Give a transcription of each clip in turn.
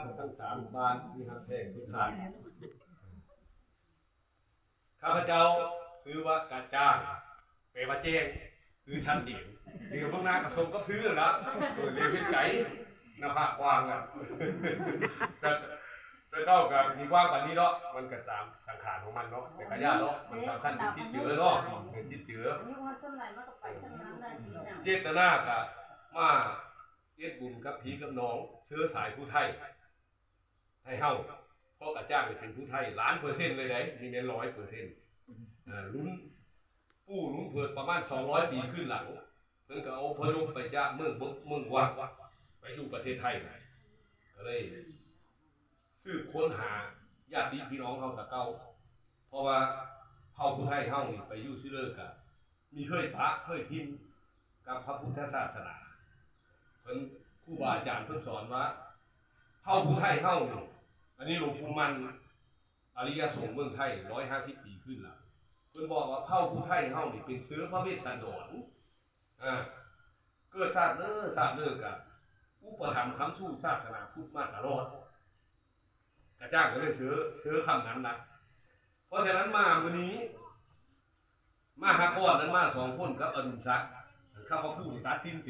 ທັງສາມບ້ານທີ່ຮັກແພງທຸກທ່ານ. ຂ້າພະເຈົ້າຊື່ວ່າກະຈ່າງ ແປວ່າແຈ້ງ ຄືຊັດເຈນ. ດຽວເບິ່ງໜ້າກະສົມກັບຊື່ລະ ເອີ ເລວເຮັດໄກ ໜ້າຜາກກວ້າງນະ ແຕ່ ແຕ່ເຈົ້າກະມີກວ້າງປານນີ້ເນາະ ມັນກະຕາມສັງຂານຂອງມັນເນາະ ແຕ່ກະຢ່າເນາະ ມັນສຳຄັນທີ່ຈິດເຈີເນາະ ເອີ ຈິດເຈືອ. ເຈດຕະນາກະມາເຮັດບຸນກັບພີ່ກັບນ້ອງເຊື້ອສາຍຜູ້ໄທ ໃຫ້ເຮົາ ເພາະກະຈ້າງນີ້ເປັນຜູ້ໄທລ້ານເປີເຊັນເລີຍໃດ໋ ນີ້ແມ່ນຮ້ອຍເປີເຊັນ. ເອີ ລຸ້ນປູ່ລຸ້ນເພີດປະມານສອງຮ້ອຍປີຂຶ້ນຫຼັງ ເພິ່ນກະອົບພະຍົບໄປຈາກເມືອງບົກເມືອງວັດ ໄປຢູ່ປະເທດໄທ ກະເລີຍສືບຄົ້ນຫາຍາດຕິພີ່ນ້ອງເຮົາແຕ່ເກົ່າ. ເພາະວ່າເຜົ່າຜູ້ໄທເຮົານີ້ໄປຢູ່ຊິເລີກະມີເຄີຍປະເຄີຍຖິ້ມກັບພະພຸດທະສາສະໜາ. ເພິ່ນ ຄູບາອາຈານເພິ່ນສອນວ່າ ເຜົ່າຜູ້ໄທເຮົານີ້ ອັນນີ້ຫຼວງປູ່ໝັ່ນ ອະລິຍະສົງເມືອງໄທ ຮ້ອຍຫ້າສິບປີຂຶ້ນລະ ເພິ່ນບອກວ່າເຜົ່າຜູ້ໄທເຮົານີ້ເປັນເຊື້ອພະເວດສັນດອນ ອ່າ ເກີດຊາດເລີຊາດເລີກະອຸປະຖຳຄ້ຳຊູສາສະໜາພຸດມາຕະຫຼອດ. ກະຈ້າງກະເລີຍເຊື້ອ ເຊື້ອຄຳນັ້ນນະ. ເພາະສະນັ້ນມາມື້ນີ້ ມາຫາກອນນັ້ນມາສອງຄົນກັບອະດຸນສັກ ຄຳວ່າຄູ່ນີ້ຕັດສິນເສ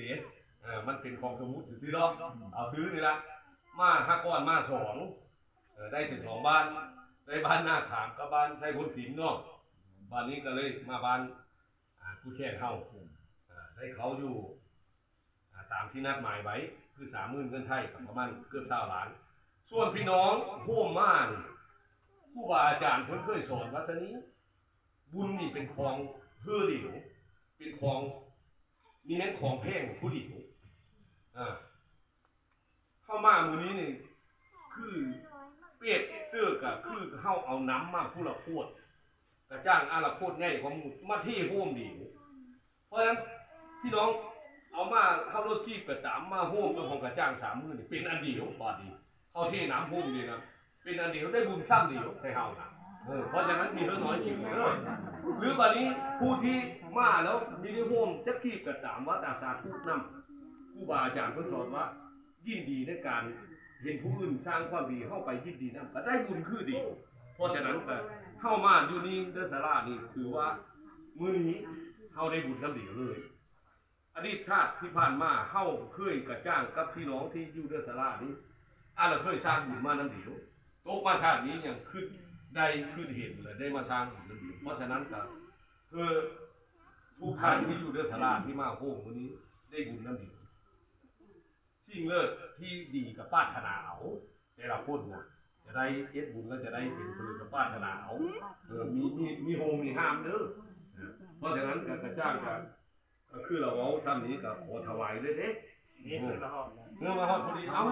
ເອີ ມັນເປັນຂອງສົມມຸດຊື່ໆເນາະ ເອົາຊື່ນີ້ລະ ມາຫາກອນມາສອງ ເອີ ໄດ້ເຖິງສອງບ້ານ ໄດ້ບ້ານນາຂາມກັບບ້ານໄຊພົນສິນເນາະ. ບາດນີ້ກະເລີຍມາບ້ານ ອ່າ ກູແຂນເຮົາ ອ່າ ໄດ້ເຂົ້າຢູ່ ອ່າ ຕາມທີ່ນັດໝາຍໄວ້ ຄືສາມໝື່ນເງິນໄທ ກະປະມານເກືອບຊາວລ້ານ. ສ່ວນພີ່ນ້ອງໂຮມມານີ້ ຄູບາອາຈານເພິ່ນເຄີຍສອນວ່າຊະນີ້ ບຸນນີ້ເປັນຂອງເຮີດຽວ ເປັນຂອງ ນີ້ແມ່ນຂອງແພງຜູ້ດຽວ. ອ່າ ເຮົາມາມື້ນີ້ນີ້ ຄືປຽບເຊີກະຄືເຮົາເອົານ້ຳມາຜູ້ລະຂວດ ກະຈ້າງອາລະໂຄດໃຫຍ່ກວ່າໝູ່ ມາເທໂຮມດຽວ. ເພາະສະນັ້ນ ພີ່ນ້ອງເອົາມາ ເຮົາລົດຈີບກະຕາມ ມາໂຮມກັບຂອງກະຈ້າງສາມໝື່ນນີ້ເປັນອັນດຽວ. ບາດນີ້ເຮົາເທນ້ຳໂຮມນີ້ນະ ເປັນອັນດຽວ ໄດ້ບຸນຊ້ຳດຽວໃຫ້ເຮົານະ. ເອີ ເພາະສະນັ້ນມີເຮີນ້ອຍຈິງເດີ ຫຼືບາດນີ້ຜູ້ທີ່ມາແລ້ວມີໄດ້ໂຮມຈັກກີບກະຕາມ ວ່າແຕ່ສາທຸນຳ. ຄູບາອາຈານເພິ່ນສອນວ່າ ຍິນດີໃນການເຫັນຜູ້ອື່ນສ້າງຄວາມດີ ເຮົາໄປຍິນດີນຳ ກະໄດ້ບຸນຄືດຽວ. ເພາະສະນັ້ນກະເຮົາມາຢູ່ນີ້ເດີສາລານີ້ ຖືວ່າມື້ນີ້ເຮົາໄດ້ບຸນນຳດຽວເລີຍ. ອະດີດຊາດທີ່ຜ່ານມາ ເຮົາເຄີຍກະຈ້າງກັບພີ່ນ້ອງທີ່ຢູ່ເດີສາລານີ້ ອາລະເຄີຍສ້າງບຸນມານຳດຽວ. ຕົກມາຊາດນີ້ຍັງຄຶດໄດ້ຄຶດເຫັນ ແລະ ໄດ້ມາສ້າງບຸນນຳດຽວ. ເພາະສະນັ້ນກະເພື່ອທຸກທ່ານທີ່ຢູ່ເດີສາລາທີ່ມາໂຮມມື້ນີ້ໄດ້ບຸນນຳດຽວ. ສິ່ງເລີດທີ່ດີກະປາດຖະໜາເອົາ ແຕ່ລະຄົນນະ ຈະໄດ້ເຮັດບຸນແລ້ວຈະໄດ້ເປັນເພິ່ນກະປາດຖະໜາເອົາ. ເອີ ມີ ມີ ມີໂຮມມີຮາມເດີ. ເອີ ເພາະສະນັ້ນກະ ກະຈ້າງກະ ກະຄືລາວເວົ້າຊ່ຳນີ້ກະຂໍຖວາຍເລີຍເດ້. ເອີ ເມື່ອມາຮອດພໍດີ ເອົາ